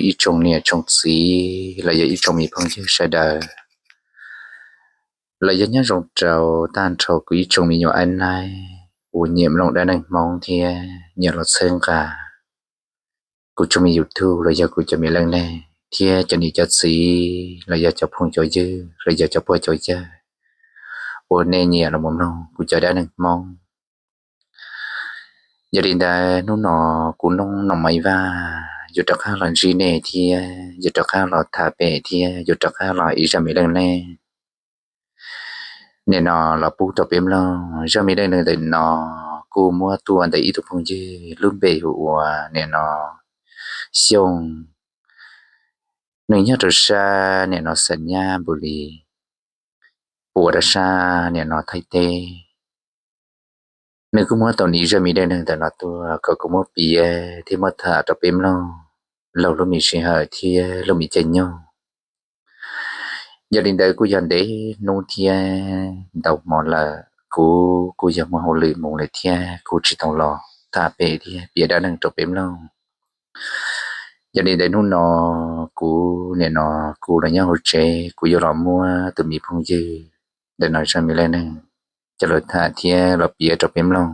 ib tsoom niam tsoom txiv los yog ib tsoom me phooj ywg sawv daws, los yog nyob zoo rau tag nrho kuv ib tsoom me nyuam aib naib uas nyiam mloog dab neeg Hmoob thiab nyiam los txhawb nqa kuv tsoom me YouTube los yog kuv cov me leej neeg thiab cov niam cov txiv los yog cov phooj cov ywg los yog cov pog cov yawg uas nej nyiam los mloog kuv cov dab neeg Hmoob. Yog li ntawd hnub no kuv Noob Noo Maiv Vaj yuav rov qab los ntsib nej thiab yuav rov qab los tham pem thiab yuav rov qab los ib zaj me leej neeg nim no los pub rau peb mloog. Zaj me leej neeg ntawm no kuj muab tuaj ntawm ib tug phooj ywg lub npe hu ua nim no Xyooj, nws nyob rau sab nim no Xam Nyab Npus Lis, puas rau sab nim no Thaib teb. Nws kuj muab tau ib zaj me leej neeg ntawm no tuaj kom kuv muab piav thiab muab tham rau peb mloog laug lub me sij hawm thiab lub me caij nyoog. Yog li ntawd kuj yog ntev hnub thiab ntau hmo lawm kuv kuj yog muaj hauj lwm mus lawm thiab kuj tsis tau los tham pem thiab piav dab neeg rau peb mloog. Yog li ntawd hnub no kuv nim no kuv los nyob hauv tsev, kuv yuav los muab tus me phooj ywg ntawm no zaj me leej neeg coj los tham thiab los piav rau peb mloog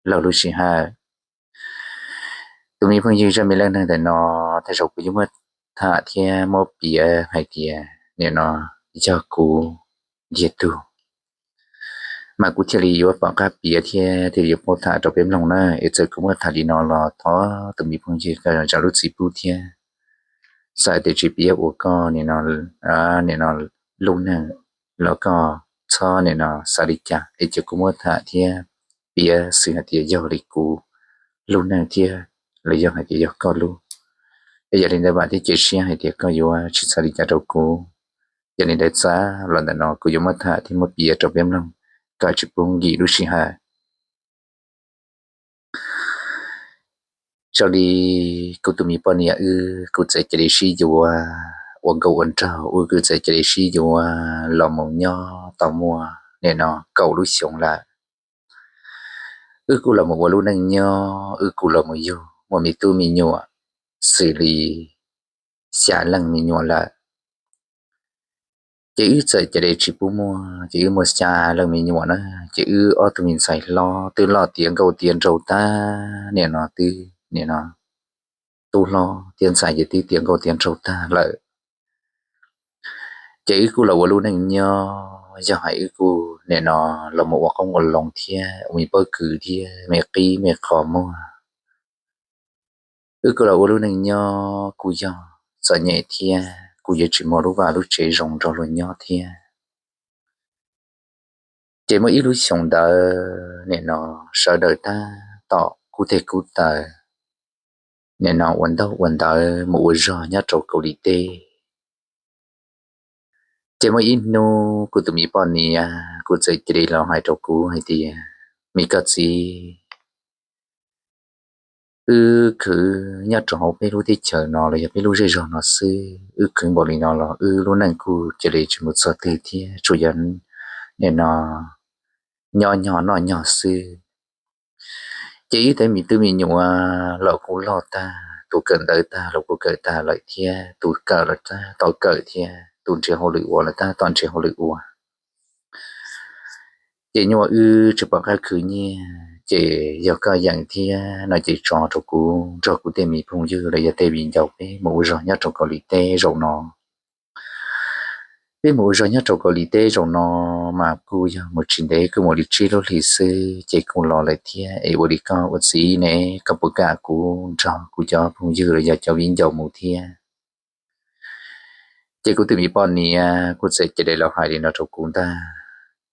laug lub sij hawm. Tus me phooj ywg zaj me leej neeg ntawm no, tej zaum kuv yuav muab tham thiab muab piav hais tias nim no yog kuv ntiag tug, mas kuv thiaj li yuav pom qab piav thiab thiaj li yuav paub tham rau peb mloog na. Es txawm kuv muab tham li no los thov tus me phooj ywg koj zam lub txim pub thiab. Txawm tias tsis piav ua koj nim no lub neej los koj txhob nim no xav li cas, es cia kuv muab tham thiab piav xwb hais tias yog li kuv lub neej thiab los yog hais tias yog koj lub. Es yog li ntawd vam thiab cia siab hais tias koj yuav tsis xav li cas rau kuv. Yog li ntawd txav los ntawm no kuv yuav muab tham thiab muab piav rau peb mloog kom tsis pub nkim lub sij hawm. Zoo li kuv tus me poj niam wb kuj txawm cia li sib yuav ua nkauj ua nraug, wb kuj txawm cia li sib yuav los mus nyob tau muaj nim no kaum lub xyoo lawm. Wb kuj los mus ua lub neej nyob, wb kuj los mus yug muaj me tub me nyuam xws li xya leej me nyuam lawm. Ces wb txawm cia li tsis pub muaj, ces wb muaj xya leej me nyuam na. Ces wb ob tug me ntxhais hlob twb loj tiav nkauj tiav nraug tag, nim no twb nim no tub hlob thiab ntxhais ces twb tiav nkauj tiav nraug tag lawm. Ces wb kuj los ua lub neej nyob, yog hais wb kuj nim no los mus ua qoob ua loo thiab ua me pob kws thiab me qib me qhov muag. Wb kuj los ua lub neej nyob kuj yog txom nyem thiab kuj yuav tsis muaj lub vaj lub tsev zoo nrog luag nyob thiab. Ces muaj ib lub xyoo ntawd nim no sawv daws tab tom kub teg kub taw, nim no ua ntaub ua ntawv mus ua zog nyob rau Kaus Lim teb. Ces muaj ib hnub kuv tus me poj niam kuj txawm cia li los hais rau kuv hais tias, me koj txiv, wb khwv nyob rau hauv peb lub teb chaws no los yog peb lub zej zog no xwb, wb khwv npaum li no los wb lub neej kuj cia li tsis mus txog twg thiab, tsuas yog nim no nyob nyog noj nyog xwb. Ces wb tej me tub me nyuam los kuj loj tag, tus kawm ntawv tag los kuj kawm tag lawm thiab, tus kawm los tab tom kawm thiab, tus nrhiav hauj lwm ua los tab tom nrhiav hauj lwm ua. Ces nyuaj wb tsis pom qab khwv nyiaj, ces yog koj yeem thiab no ces tso rau kuv nrog kuv tej me phooj ywg los yog tej viv ncaus peb mus ua zog nyob rau Kaus Lim teb zaum no. Peb mus ua zog nyob rau Kaus Lim teb zaum no mas kuj yog mus tsis ntev, kuj mus li tsib lub hlis xwb ces kuj los lawm thiab. Es ua li koj ua txiv ne, koj puas kam kuv nrog kuv cov phooj ywg los yog cov viv ncaus mus thiab? Ces kuv tus me poj niam kuj txawm cia li los hais li no rau kuv ntag.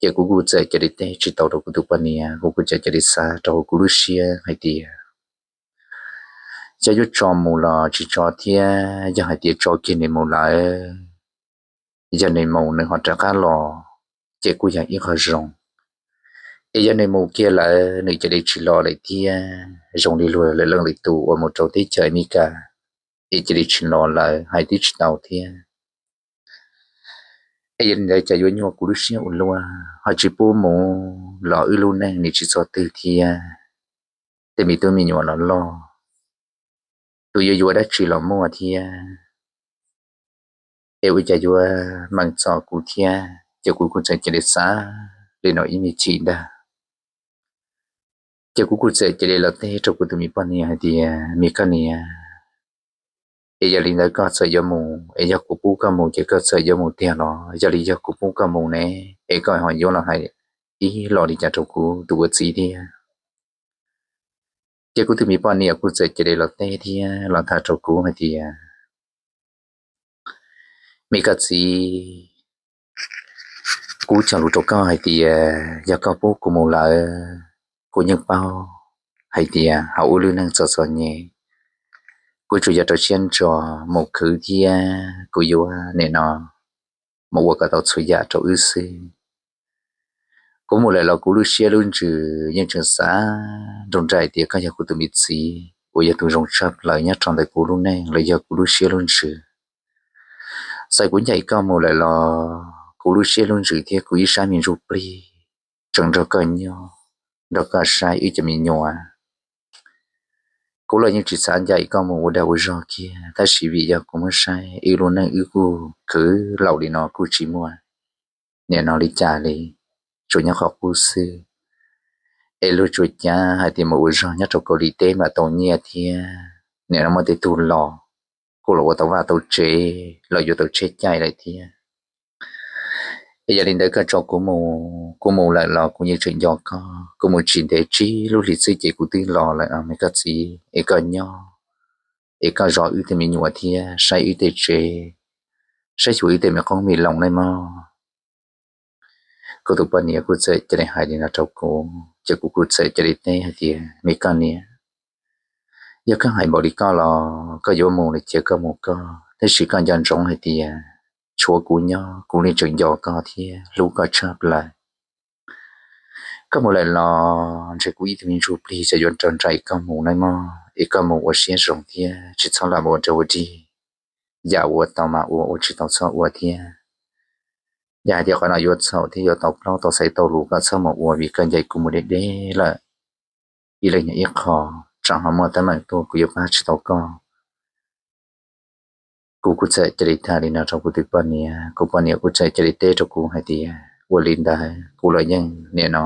Ces kuv kuj txawm cia li teb tsis tau rau kuv tus poj niam, kuv kuj txawm cia li xav rau hauv kuv lub siab hais tias xyov yuav tso mus los tsis tso thiab, yog hais tias tso kiag nws mus lawm, yog nws mus nws ho rov qab los, ces kuj yog ib qho zoo. Es yog nws mus kiag lawm nws cia li tsis los lawm thiab, zoo li luag lwm leej lwm tus uas mus rau teb chaws Amelikas, es cia li tsis los lawm hais twb tsis tau thiab. Es yog li ntawd cas yuav nyuaj kuv lub siab ua luaj, ho tsis pub mus los wb lub neej nws tsis txog twg thiab, tej me tub me nyuam los loj. tus yuav yuav dab tsi los muaj thiab, es ua cas yuav meem txom kuv thiab. Ces kuv kuj txawm cia li xav li no ib me chim ntag. Ces kuv kuj txawm cia li los teb rau kuv tus me poj niam hais tias, me koj niam, es yog li ntawd koj txawm yuav mus, es yog kuv pub koj mus ces koj txawm yuav mus tiag los? Yog li yog kuv pub koj mus ne, es koj ho yuav los hais ib los li cas rau kuv tus ua txiv thiab? Ces kuv tus me poj niam kuj txawm cia li los teb thiab los tham rau kuv hais tias, me koj txiv, kuv cog lus rau koj hais tias yog koj pub kuv mus lawm, kuv yeej paub hais tias hauv wb lub neej txom txom nyem, kuv tsuas yog rau siab ntso mus khwv thiab kuv yuav nim no mus ua kom tau txhua yam rau wb xwb. Kuv mus lawm los kuv lub siab lub ntsws yeej tseem xav nroo nraim tias koj yog kuv tus me txiv uas yog tus zoo tshaj plaws nyob rau ntawm kuv lub neej los yog kuv lub siab lub ntsws. Txawm kuv ncaim koj mus lawm los kuv lub siab lub ntsws thiab kuv ib sab me ntsuj plig tseem nrog koj nyob, nrog koj saib wb cov me nyuam. Kuv los yeej tsis xav ncaim koj mus ua dag ua zog kiag, tab sis vim yog kuv muab saib wb lub neej wb kuj khwv laus li no kuj tsis muaj nim no li cas li, tsuas nyob qhov qub xwb. Es luag tsuas cav hais tias mus ua zog nyob rau Kaus Lim teb mam tau nyiaj thiab, nim no muaj tej tug los kuj los ua tau vaj tau tsev, los yuav tau tsheb caij lawm thiab. Es yog li ntawd koj tso kuv mus, kuv mus lawm los kuv yeej tseem nco koj, kuv mus tsis ntev tsib lub hlis xwb ces kuv twb los lawm os me koj txiv. Es koj nyob, es koj zov wb tej me nyuam thiab saib wb tej tsev, saib xyuas wb tej me qoob me loo nawb mog. Kuv tus poj niam kuj txawm cia li hais li no rau kuv, ces kuv kuj txawm cia li teb hais tias, me koj niam, yog koj hais npaum li koj los koj yuav mus los cia koj mus koj, tab sis koj nco ntsoov hais tias tshuav kuv nyob kuv li tseem nco koj thiab hlub koj tshaj plaws. Koj mus lawm los ntshe kuv ib tug me ntsuj plig ces yuav nrog nraim koj mus nawb mog, es koj mus ua siab zoo thiab tsis txhob lam ua rau ua dig, yam ua tau mas ua, ua tsis tau txhob ua thiab. Yog hais tias qhov no yuav txhaum thiab yuav tau plaub tau xaiv tau lus koj txhob mus ua vim koj ncaim kuv mus deb deb lawm. Ib leeg nyob ib qho, tsam ho muaj teeb meem tuaj kuv yuav pab tsis tau koj. Kuv kuj txawm cia li tham li no rau kuv tus poj niam, kuv poj niam kuj txawm cia li teb rau kuv hais tias, ua li ntawd kuv los yeej nim no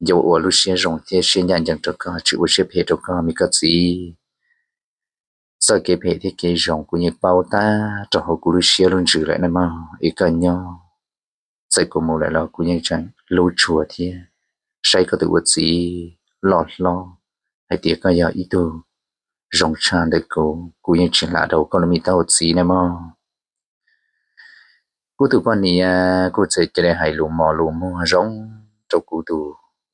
yuav ua lub siab zoo thiab siab ncaj ncees rau koj, tsis ua siab phem rau koj me koj txiv. Txoj kev phem thiab kev zoo kuv yeej paub tag rau hauv kuv lub siab lub ntsws lawm nawb mog, es koj nyob, txawm kuv mus lawm los kuv yeej tseem hlub tshua thiab saib koj tus ua txiv loj hlob hais tias koj yog ib tug zoo tshaj ntawm kuv, kuv yeej tsis hla dhau koj lub me taub hau txiv nawb mog. Kuv tus poj niam kuj txawm cia li hais lus mos lus muag zoo rau kuv tus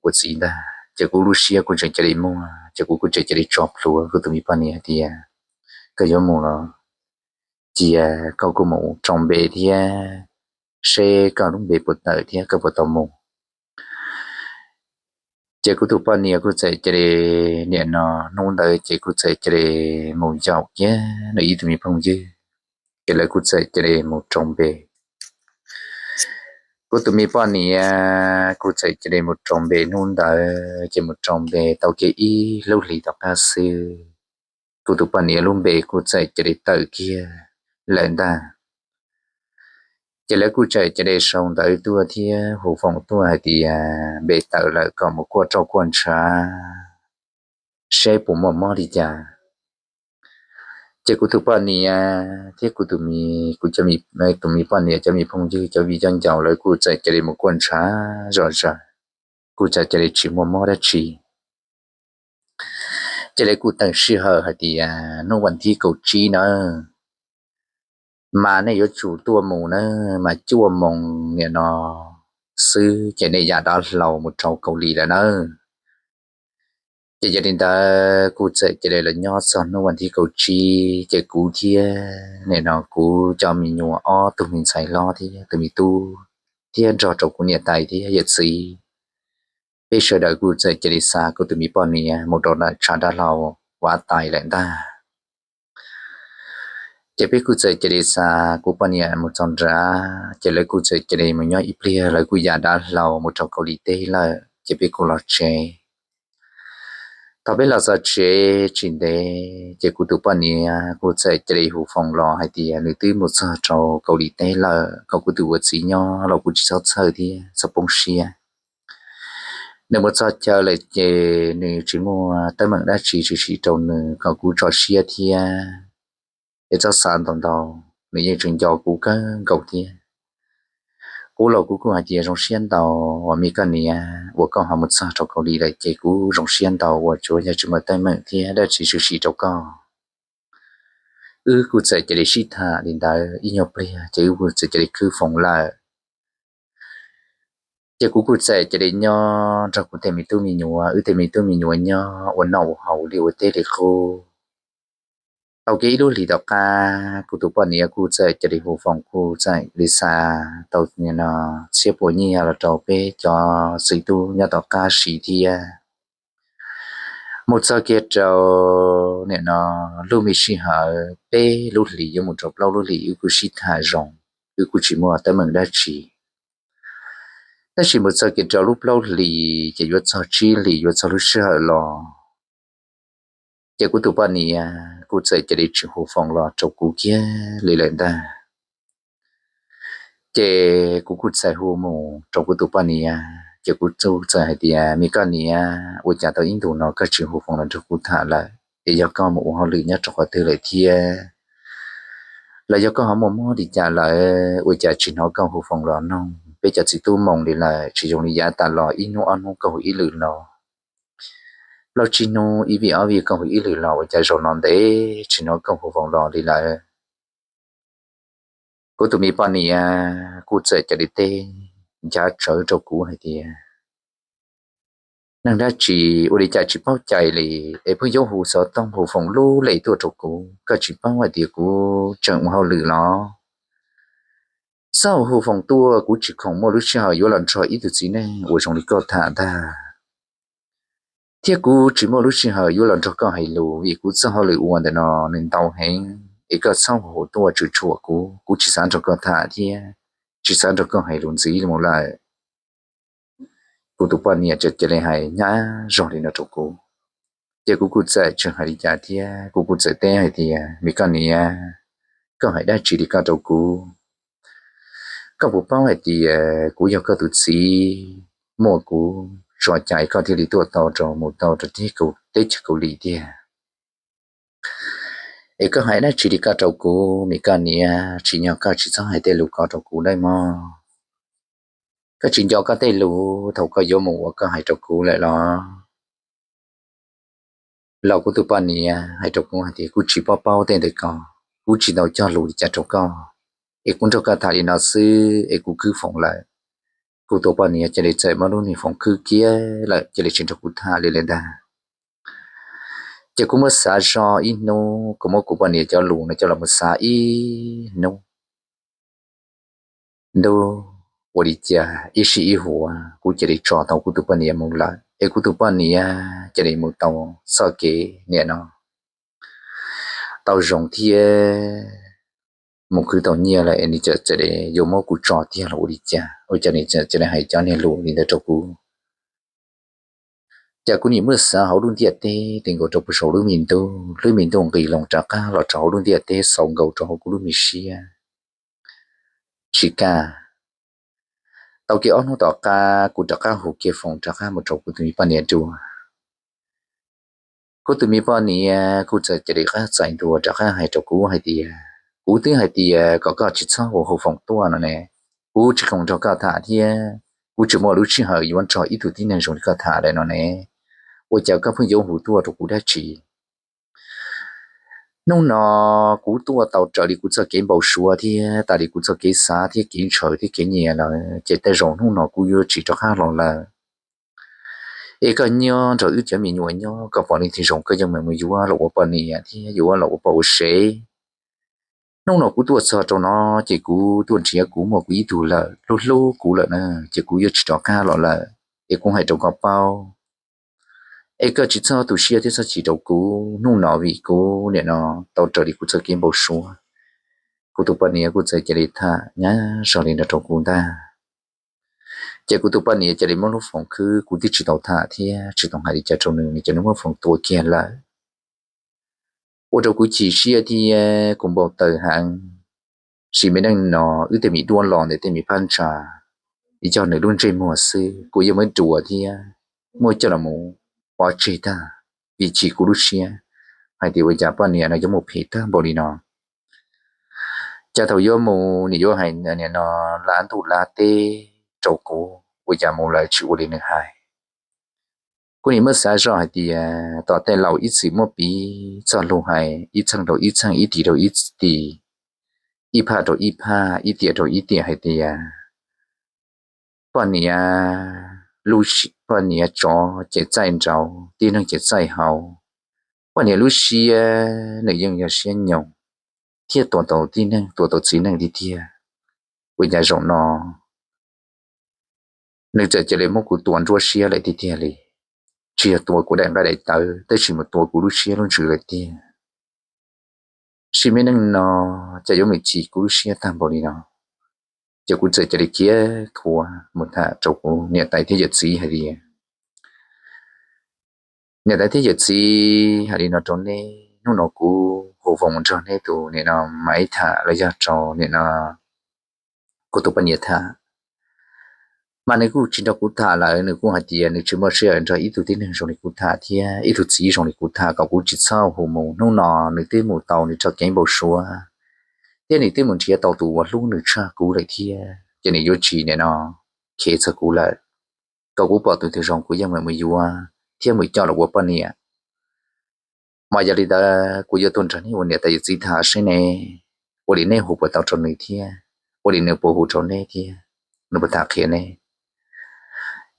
ua txiv ntag, ces kuv lub siab kuj tseem cia li muag, ces kuv kuj tseem cia li tso plhuav kuv tus me poj niam hais tias, koj yuav mus los cia koj kuj mus rau npe thiab, seb koj lub npe puas tawm thiab koj puas tau mus. Ces kuv tus poj niam kuj txawm cia li, nim no hnub ntawd ces kuj txawm cia li mus yaum kiag nws ib tug me phooj ywg, ces lawv kuj txawm cia li mus rau npe. Kuv tus me poj niam kuj txawm cia li mus rau npe hnub ntawd, ces mus rau npe tau kiag ib lub hlis tom qab xwb, kuv tus poj niam lub npe kuj txawm cia li tawm kiag lawm ntag. Ces lawv kuj txawm cia li sau ntawv tuaj thiab hu foom tuaj hais tias npe tawm lawm kom mus kuaj roj kuaj ntshav seb puas muaj mob li cas. Ces kuv tus poj niam thiab kuv tus me, kuv cov, tus me poj niam cov me phooj ywg cov viv cov ncaus lawv kuj txawm cia li mus kuaj ntshav zom zaws, kuj txawm cia li tsis muaj mob dab tsi. Ces lawv kuj teem sij hawm hais tias hnub vas thib kaum tsib nawb, mas nej yuav tsum tuaj mus nawb, mas cuaj moos nim no xwb ces nej yam dav hlau mus rau Kaus Lim lawm nawb. Ces yog li ntawd kuj txawm cia li los nyob txog hnub vas thib kaum tsib, ces kuv thiab nim no kuv cov me nyuam ob tug me ntxhais hlob thiab tus me tub thiab nrog rau kuv niam tais thiab yawm txiv, peb sawv daws kuj txawm cia li xa kuv tus me poj niam mus rau nram tshav dav hlau Vav Tais lawm ntag. Ces peb kuj txawm cia li xa kuv poj niam mus txog nrad, ces lawv kuj txawm cia li mus nyob ib pliag, lawv kuj ya dav hlau mus rau Kaus Lim teb lawm, ces peb kuj los tsev. Thaum peb los txog tsev tsis ntev ces kuv tus poj niam kuj txawm cia li hu foos los hais tias nws twb mus txog rau Kaus Lim teb lawm, kom kuv tus ua txiv nyob los kuv tsis txhob txhawj thiab txhob poob siab. Nws mus txog chaw lawm ces nws tsis muaj teeb meem dab tsi tshwm sim rau nws kom kuv tso siab thiab. Es txhob xav ntau ntau, nws yeej tseem nco kuv kawg nkaus thiab. Kuv los kuv kuj hais tias zoo siab ntau uas me koj niam uas koj ho mus txog rau Kaus Lim lawm ces kuv zoo siab ntau uas tsuas yog tsis muaj teeb meem thiab dab tsi tshwm sim rau koj. Wb kuj txawm cia li sib tham li ntawd ib nyuag pliag ces wb kuj txawm cia li khwb foos lawm. Ces kuv kuj txawm cia li nyob nrog kuv tej me tub me nyuam, wb tej me tub me nyuam nyob ua noj ua haus li ua teb li qub. Tau kiag ib lub hlis tom qab kuv tus poj niam kuj txawm cia li hu foos kuj txawm li xa tau txhiab puas nyiaj los rau peb cov txiv tub nyob tom qab siv thiab. Mus txog kiag rau nim no lub me sij hawm peb lub hlis yuav mus rau plaub lub hlis wb kuj sib tham zoo, wb kuj tsis muaj teeb meem dab tsi. Tab sis mus txog kiag rau lub plaub hlis ces yuav txog tsib hlis yuav txog lub sij hawm los ces kuv tus poj niam kuj txawm cia li tsis hu foos los rau kuv kiag li lawm ntag. Ces kuv kuj txawm hu mus rau kuv tus poj niam ces kuv kuj txawm hais tias me koj niam, ua cas tau ib ntus no koj tsis hu foos los nrog kuv tham lawm, es yog koj mus ua hauj lwm nyob rau qhov twg lawm thiab los yog koj ho muaj mob li cas lawm ua cas tsis hnov koj hu foos los noog peb cov txiv tub moo li lawm? Tsis zoo li yav tas los ib hnub ob hnub koj hu ib lwm los, plaub tsib hnub ib vij ob vij koj hu ib lwm los ua cas zaum no ntev tsis hnov koj hu foos los li lawm? Kuv tus me poj niam kuj txawm cia li teb ncav tsawv rau kuv hais tias neeg dab tsi ua li cas tsis paub cai li, es pheej yuav hu xov tooj hu foos lub lej tuaj rau kuv, koj tsis paub hais tias kuv tseem ua hauj lwm los? Txhob hu foos tuaj, kuv tsis khoom muaj lub sij hawm yuav los nrog ib tug txiv neej uas zoo li koj tham ntag. Thiab kuv tsis muaj lub sij hawm yuav los nrog koj hais lus vim kuv txoj hauj lwm ua ntawm no nws ntau heev, es koj txhob hu tuaj tsuam tsuam kuv, kuv tsis xav nrog koj tham thiab tsis xav nrog koj hais lus ntxiv mus lawm. Kuv tus poj niam txawm cia li hais nyab zog li no rau kuv, ces kuv kuj txawm tsis hais li cas thiab kuv kuj txawm teb hais tias me koj niam, koj hais dab tsi li koj rau kuv? Koj puas paub hais tias kuv yog koj tus txiv, muaj kuv tso cai koj thiaj li tuaj tau rau mus tau rau teb chaws Kaus Lim tiag. Es koj hais dab tsi li koj rau kuv, me koj niam, tsim nyog koj tsis txhob hais tej lus ko rau kuv nawb mog. Koj tsis nco koj tej lus thaum koj yuav mus uas koj hais rau kuv lawm los? Los kuv tus poj niam hais rau kuv hais tias kuv tsis paub paub tej ntawd ko, kuv tsis tau cog lus li cas rau koj, es kuv nrog koj tham li no xwb es kuv khwb foos lawm. Kuv tus poj niam cia li txawm muab lub niag foos khwb kiag lawm cia li tsis nrog kuv tham li lawm ntag. Ces kuv muab xav zog ib hnub, kuv muab kuv poj niam cov lus no coj los mus xav ib hnub. Ntuj, ua li cas ib sij ib huam kuv cia li tso tau kuv tus poj niam mus lawm, es kuv tus poj niam cia li mus tau txoj kev niam no tau zoo thiab mus khwv tau nyiaj lawm es nws txawm cia li yuav muab kuv tso tiag los ua li cas, ua cas nws txawm cia li hais cov niag lus li ntawd rau kuv. Ces kuv nim muab xav hauv lub ntiaj teb, tes nkaus rau puag saum lub me ntuj, lub me ntuj nqis loo rov qab los rau hauv lub ntiaj teb, xaus nkaus rau hauv kuv lub me siab. Tsis kaj, tau kiag ob hnub tom qab kuv rov qab hu kiag foos rov qab mus rau kuv tus me poj niam dua. Kuv tus me poj niam kuj txawm cia li qab txais ntua rov qab hais rau kuv hais tias, kuv twb hais tias kom koj tsis txhob hu hu foos tuaj no ne, kuv tsis khoom nrog koj tham thiab, kuv tsis muaj lub sij hawm yuav nrog ib tug tib neeg zoo li koj tham lawm no ne, ua cas koj pheej yuav hu tuaj rau kuv dab tsi? Hnub no kuv tuaj tau raws li kuv txoj kev npau suav thiab tas li kuv txoj kev xav thiab kev ntshaw thiab kev nyiam lawm, ces tej zaum hnub no kuv yuav tsis rov qab los lawm. Es koj nyob nrog wb cov me nyuam nyob, koj pom li thiaj zoo koj yeej meem mus yuav los ua poj niam thiab yuav los ua poj ua sev. Hnub no kuv tuaj txog rau no, ces kuv tuaj nrhiav kuv muaj kuv ib tug lawm, hlub hlub kuv lawm na, ces kuv yuav tsis rov qab los lawm. Es kuv hais rau koj paub, es koj tsis txhob tu siab thiab txhob chim rau kuv hnub no vim kuv nim no tau raws li kuv txoj kev npau suav. Kuv tus poj niam kuj txawm cia li tham nyab zog li no rau kuv ntag. Ces kuv tus poj niam cia li muab lub foos khwb, kuv twb tsis tau tham thiab tsis tau hais li cas rau nws, nws cia li muab foos tua kiag lawm. Ua rau kuv chim siab thiab kuv npau taws heev. Sim me neej no wb tej me duab los ntawm tej me phab ntsa, yog nws lub ntsej muag xwb kuv yeej muab dua thiab muab coj los mus pov tseg tag, vim chim kuv lub siab hais tias ua cas poj niam no yuav mus phem tag npaum li no. Cas thaum yuav mus nws yuav hais nim no lab ntuj lab teb rau kuv, ua cas mus lawm tsis ua li nws hais. Kuv nim muab xav zoj hais tias tom tej laus ib txwm muab piv txoj lus hais ib txheej rau ib txheej, ib tim rau ib tim, ib phaj rau ib phaj, ib tiam rau ib tiam hais tias poj niam, poj niam tsov ces txaij nraud, tib neeg ces txaij hauv. Poj niam lub siab nws yeej yog siab nyoos thiab tua tau tib neeg tua tau txiv neej tiag tiag. Ua cas zaum no nws txawm cia li muab kuv tua nruab siab lawm tiag tiag li. Tsis yog tua kuv daim nqaij daim tawv tab sis mus tua kuv lub siab lub ntsws lawm tiag. Sim me neej no cas yuav mus chim kuv lub siab tag npaum li no. Ces kuv txawm cia li khiav khuav mus tham rau kuv niam tais thiab yawm txiv hais tias, niam tais thiab yawm txiv, hais li no rau neb, hnub no kuv hu foos mus nrog neb tus nim no Maiv tham los yog rau nim no kuv tus poj niam tham, mas nws kuj tsis nrog kuv tham lawm, nws kuj hais tias nws tsis muaj sij hawm nrog ib tug tib neeg zoo li kuv tham thiab ib tug txiv zoo li kuv tham, kom kuv tsis txhob hu mus. Hnub no nws twb mus tau nws txoj kev npau suav thiab nws twb mus nrhiav tau tus uas hlub nws tshaj kuv lawm thiab, ces nws yuav tsis nim no khev txog kuv lawm. Kom kuv pom tus twg zoo kuv yeej mam mus yuav thiab mus coj los ua poj niam. Mas yog li ntawd kuv yuav tuaj nrog neb ua niam tais yawm txiv tham seb ne, ua li neb hu puas tau rau nws thiab ua li nws puas hu rau neb thiab nws puas tham qhia neb.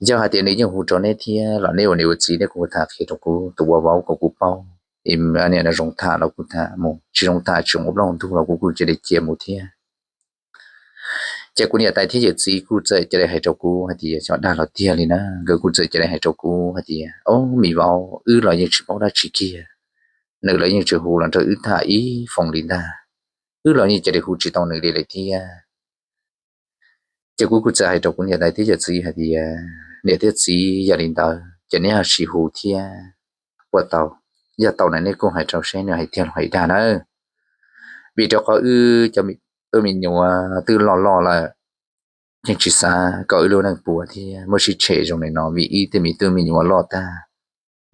Yog hais tias nws yeej hu rau neb thiab los neb ua niam ua txiv neb kuj tham qhia rau kuv tus ua vauv kom kuv paub. Niam no zoo tham los kuv tham mus, tsis zoo tham tsis zoo ua plaub ntug los kuv kuj cia li cia mus thiab. Ces kuv niam tais thiab yawm txiv kuj txawm cia li hais rau kuv hais tias, xyov dag los tiag li na, nkawd kuj txawm cia li hais rau kuv hais tias, o, me vauv, wb los yeej tsis paub dab tsi kiag, nws los yeej tsis hu los nrog wb tham ib foos li ntag, wb los yeej cia li hu tsis tau nws li lawm thiab. Ces kuv kuj txawm hais rau kuv niam tais thiab yawm txiv hais tias, niam thiab txiv, yog li ntawd ces neb ho sim hu thiab puas tau? Yog tau na neb kuj hais rau seb nws hais tiag los hais dag nawb. Vim rau qhov wb cov tub me nyuam twb loj loj lawm, yeej tsis xav kom wb lub neej puas thiab muaj sib tshem zoo li no vim ib tej me tub me nyuam loj tag,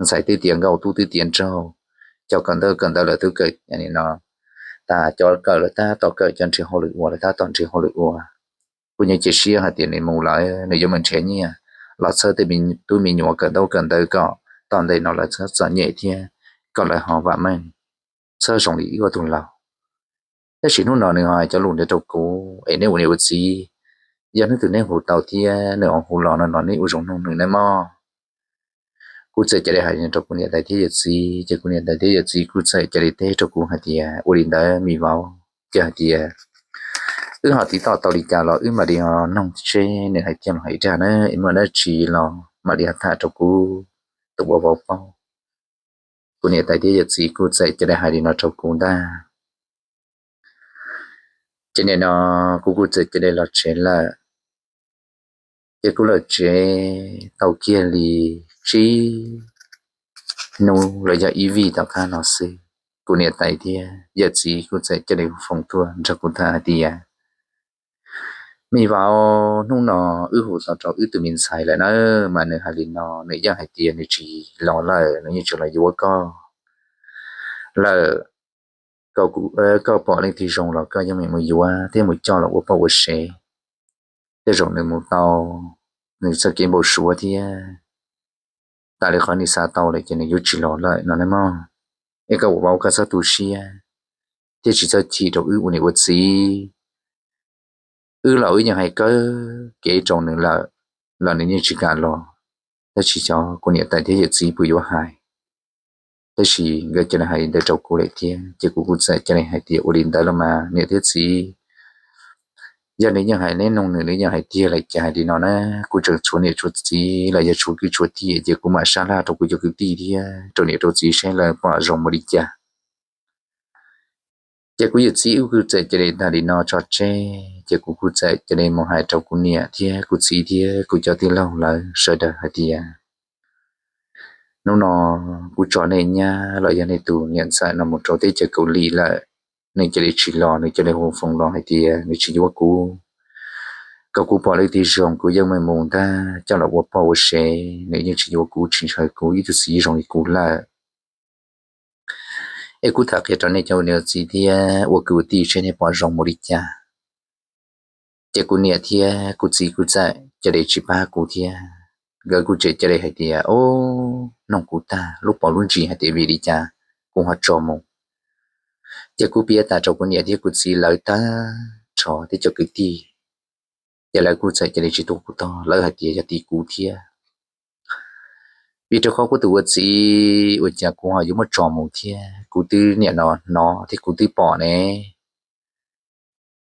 ntxhais twb tiav nkauj tub twb tiav nraug, cov kawm ntawv kawm ntawv lawm twb kawm no, tas cov kawm lawm tab tom kawm, cov nrhiav hauj lwm ua lawm tab tom nrhiav hauj lwm ua. Kuv nyob cia siab hais tias nws mus lawm nws yuav mus nrhiav nyiaj los txhawb tej tub me nyuam kawm ntaub kawm ntawv kom tom ntej no lawv txhob txom nyem thiab kom lawv ho vam meej txhob zoo li wb ob tug laus. Tab sis hnub no nws ho hais cov lus ntawd rau kuv es neb ua niam ua txiv, yog hnub twg neb hu tau thiab nws ho hu los no los neb ua zoo nug nws nawb mog. Kuv txawm cia li hais rau kuv niam tais thiab yawm txiv, ces kuv niam tais thiab yawm txiv kuj txawm cia li teb rau kuv hais tias, ua li ntawd me vauv, ces hais tias wb ho tiv toj tau li cas los wb mam li ho noog seb nws hais tiag los hais dag na, es muaj dab tsi los mam li ho tham rau kuv tus ua vauv paub. Kuv niam tais thiab yawm txiv kuj txawm cia li hais li no rau kuv ntag. Ces nim no kuv kuj txawm cia li los tsev lawm. Ces kuv los tsev tau kiag li tsib hnub los yog ib vij tom qab no xwb, kuv niam tais thiab yawm txiv kuj txawm cia li foom tuaj nrog kuv tham hais tias, me vauv, hnub no wb hu tau rau wb tus me ntxhais lawm na, mas nws hais li no, nws yeej hais tias nws tsis los lawm, nws yeej tsis los yuav koj lawm. Koj pom leej twg zoo los koj yeej meem mus yuav thiab mus coj los ua poj ua sev. Tej zaum nws mus tau nws txoj kev npau suav thiab tas li qhov nws xav tau lawm ces nws yuav tsis los lawm no nawb mog. Es koj ua vauv koj txhob tu siab thiab tsis txhob chim rau wb ua niam ua txiv. Wb los wb yeej hais kawg kev rau nws lawm los nws yeej tsis kam los. Tab sis xyov kuv niam tais thiab yawm txiv puas yuav hais, tab sis nkawd cia li hais li ntawd rau kuv lawm thiab, ces kuv kuj txawm cia li hais tias ua li ntawd los mas niam thiab txiv, yog nws yeej hais neb noog nws, nws yeej hais tiag lawm ces hais li no na, kuv tseem tshuav niam tshuav txiv los yog tshuav kwv tshuav tij ces kuv mam sab laj rau kuv cov kwv tij thiab rau niam rau txiv seb lawv pom zoo mus li cas. Ces kuv yawm txiv wb kuj txawm cia li tag li no tso tseg, ces kuv kuj txawm cia li mus hais rau kuv niam thiab kuv txiv thiab kuv cov tij laug lawv sawv daws hais tias, hnub no kuv tso nej nyab los yog nej tus niam ntxawm no mus rau teb chaws Kaus Lim lawm, nws cia li tsis los, nws cia li hu foos los hais tias nws tsis yuav kuv, kom kuv pom leej twg zoo kuv yeej meem mus ntag coj los ua poj ua sev, nws yeej tsis yuav kuv, tsis ntshaw kuv ib tug txiv zoo li kuv lawm. Es kuv tham qhia rau nej cov ua niam ua txiv thiab ua kwv ua tij seb nej pom zoo mus li cas. Ces kuv niam thiab kuv txiv kuj txawm cia li tsis pab kuv thiab, nkawd kuj tseem cia li hais tias, Ob, noog kuv tag lub pov lub ntsis hais tias vim li cas kuv ho tso mus. Ces kuv piav tas rau kuv niam thiab kuv txiv lawv tag nrho thiab cov kwv tij, ces lawv kuj txawm cia li tsis tuaj kuv tog, lawv hais tias yog tim kuv thiab. Vim rau qhov kuv tus ua txiv ua cas kuv ho yuav muab tso mus thiab, kuv twb niam no hnov thiab kuv twb pom ne.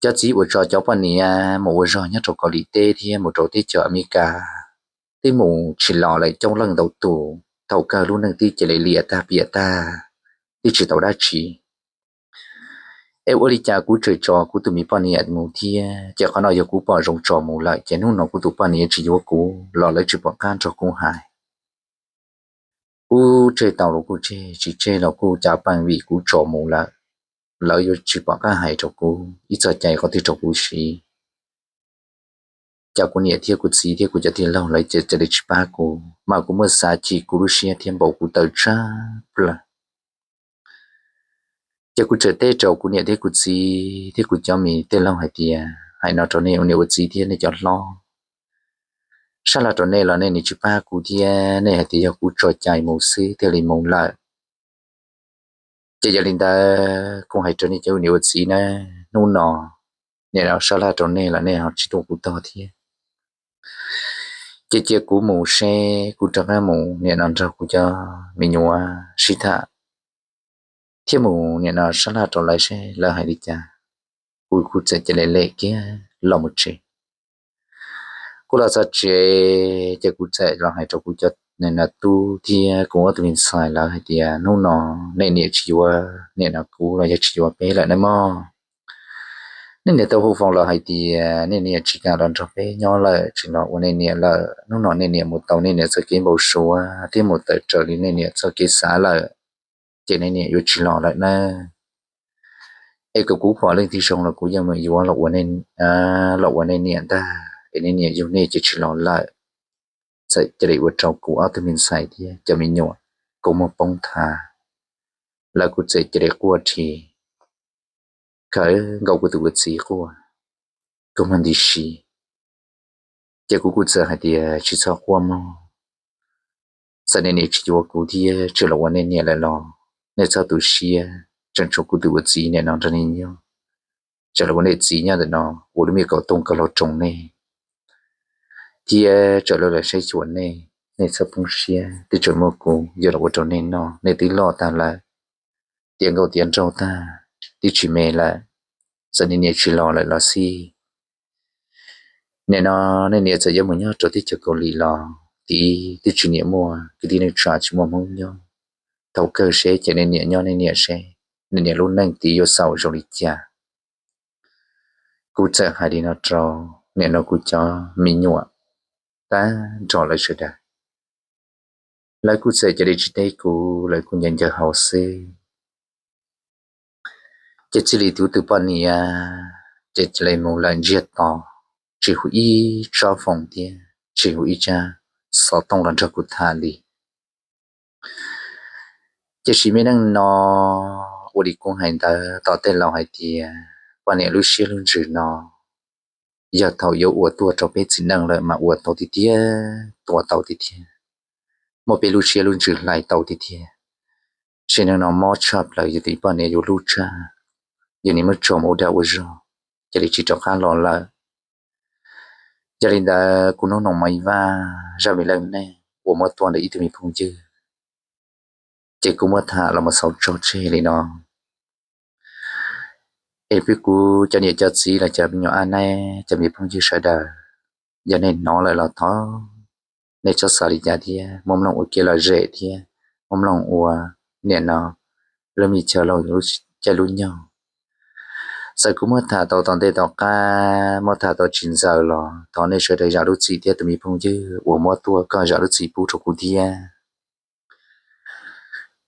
Cov txiv uas tso cov poj niam mus ua zog nyob rau Kaus Lim teb thiab mus rau teb chaws Amelikas twb mus tsis los lawm coob leej ntau tus, thaum kawg lub neej twb cia li liam tag piam tag, twb tsis tau dab tsi. Es ua li cas kuv tseem tso kuv tus me poj niam mus thiab? Ces qhov no yog kuv pom zoo tso mus lawm, ces hnub no kuv tus poj niam tsis yuav kuv los lawv tsis pom qab nrog kuv hais. Kuv tseg tau los kuj tseg, tsis tseg los kuj cav peej vim kuv tso mus lawm, lawv yuav tsis pom qab hais rau kuv ib txoj cai qhov twg rau kuv siv. Ces kuv niam thiab kuv txiv thiab kuv cov tij laug lawv cia li tsis pab kuv, mas kuv muab xav chim kuv lub siab thiab npaum kuv tawv tshaj plaws. Ces kuv txawm teb rau kuv niam thiab kuv txiv thiab kuv cov me tij laug hais tias, hais no rau nej ua niam ua txiv thiab nej cov hlob, sab laj rau nej los nej nim tsis pab kuv thiab nej hais tias yog kuv tso cai mus xwb thiaj li mus lawm. Ces yog li ntawd kuv hais rau nej cov ua niam ua txiv na, hnub no nim no sab laj rau nej los nej ho tsis tuaj kuv tog thiab. Ces cia kuv mus seb kuv rov qab mus nim no nrog kuv cov me nyuam sib tham thiab mus nim no sab laj rau lawv seb lawv hais li cas. Kuv kuj txawm cia li lem kiag los mus tsev. Kuv los txog tsev ces kuv txawm los hais rau kuv cov tub thiab kuv ob tug me ntxhais lawv hais tias hnub no nej niam tsis yuav nim no kuv los yog tsis yuav peb lawm nawb mog. Nej niam tau hu foos los hais tias nej niam tsis kam los nrog peb nyob lawm, tsis los ua nej niam lawm. Hnub no nej niam mus tau nej niam txoj kev npau suav thiab mus tawm raws li nej niam txoj kev xav lawm, ces nej niam yuav tsis los lawm nawb. Es kom kuv pom leej twg zoo los kuv yeej mus yuav los ua nej niam ntag, es nej niam yug nej ces tsis los lawm. Txawm cia li ua rau kuv ob tug me ntxhais thiab cov me nyuam kua muag poob thav, lawv kuj txawm cia li quaj rhi khawv nkaus kuv tus ua txiv quaj kua muag nti si. Ces kuv kuj txawm hais tias tsis txhob quaj mog, txawm nej niam tsis yuav kuv thiab tseem los ua nej niam lawm los nej txhob tu siab, tseem tshuav kuv tus ua txiv nim no nrog nej nyob, tseem los ua nej txiv nyob ntawm no ua lub me kaum tooj kaum hlau roos nej, thiab tseem los saib xyuas nej, nej txhob poob siab, twb tseem muaj kuv yuav los ua rau nej noj, nej twb loj tag lawm, tiav nkauj tiav nraug tag, twb tsis me lawm, txawm nej niam tsis los lawm los xij. Nim no nej niam txawm yuav mus nyob rau teb chaws Kaus Lim los, tim ib twb tsis niam muaj kwv tij neej tsa, tsis muaj Hmoob nyob, thaum kawg seb ces nej niam nyob nej niam seb, nej niam lub neej tim yuav xaus zoo li cas. Kuv txawm hais li no rau nim no kuv cov me nyuam tag nrho lawv sawv daws. Lawv kuj txawm cia li tsis teb kuv, lawv kuj ncaws ncaws hau xwb. Ces txij li kuv tus poj niam ces cia li mus lawm ntsiag to, tsis hu ib tsob foos thiab tsis hu ib tsab xov tooj los nrog kuv tham li. Tiam sis me neej no, ua li kuv hais ntawd tom tej laus hais tias poj niam lub siab lub ntsws no, yog thaum yuav ua tuaj rau peb txiv neej lawm mas ua tau tiag tiag, tua tau tiag tiag, muab peb lub siab lub ntsws hlais tau tiag tiag. Sim neej no mob tshaj plaws yog tias poj niam yuav hlub tshaj, yog nim muab tso mus ua dag ua zog, cia li tsis rov qab los lawm. Yog li ntawd kuv hnub no Maiv Vaj zaj me dab neeg uas muab tuaj ntawm ib tug me phooj ywg, ces kuv muab tham los mus xaus tso tseg li no. Es peb kuv cov niam cov txiv los cov me nyuam ab nab cov me phooj ywg sawv daws, yog nej hnov lawm los thov nej txhob xav li cas thiab muab mloog ua kev lom zem thiab muab mloog ua nim no lub me chaw laug caij lub nyoog. Txawm kuv muab tham tau tom ntej tom qab, muab tham tau tsis ntxaws los thov nej sawv daws zam lub txim thiab tus me phooj ywg uas muab tuaj koj zam lub txim pub rau kuv thiab.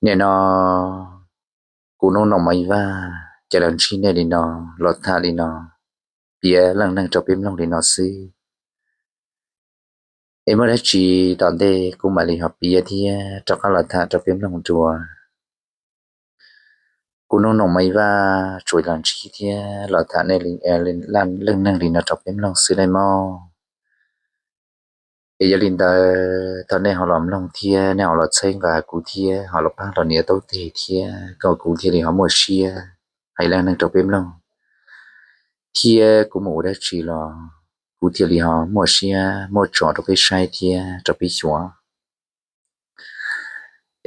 Nim no kuv Nuj Noom Maiv Vaj ces los ntsib nej li no, los tham li no, piav leej neeg rau peb mloog li no xwb. Es muaj dab tsi tom ntej kuv mam li ho piav thiab rov qab los tham rau peb mloog dua. Kuv Nuj Noom Maiv Vaj tsuas los ntsib thiab los tham nej li, leej neeg li no rau peb mloog xwb nej mog. Es yog li ntawd thov nej ho los mloog thiab nej ho los txhawb nqa kuv thiab ho los pab los nias taub teg thiab kom kuv thiaj li ho muaj siab hais leej neeg rau peb mloog, thiab kuv mus ua dab tsi los kuv thiaj li ho muaj siab muaj tso rau peb saib thiab rau peb xyuas.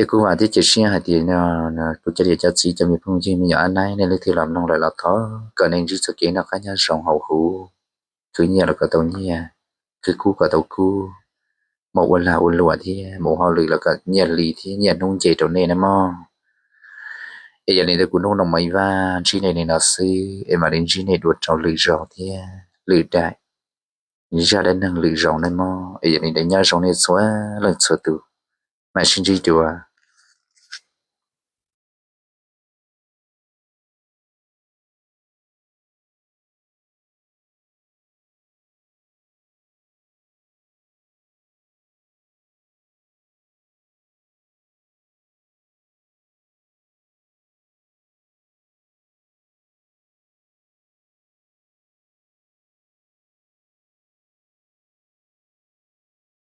Es kuv vam thiab cia siab hais tias kuv cov niam cov txiv cov me phooj ywg me nyuam ab naib nej leej twg los mloog lawm los thov kom nej ntsib txoj kev noj qab nyob zoo hauv huv, khwv nyiaj los kom tau nyiaj, khwv kub kom tau kub, mus ua lag ua luam thiab mus hauj lwm los kom nyiaj hli thiab nyiaj hnub nce rau nej na mog. Es yog li ntawd kuv Nuj Noom Maiv Vaj ntsib nej li no xwb es mam li ntsib nej dua rau lwm zaus thiab lwm daim zaj dab neeg lwm zaus nej mog. Es yog li ntawd nyob zoo nej txhua leej txhua tus, mam sib ntsib dua.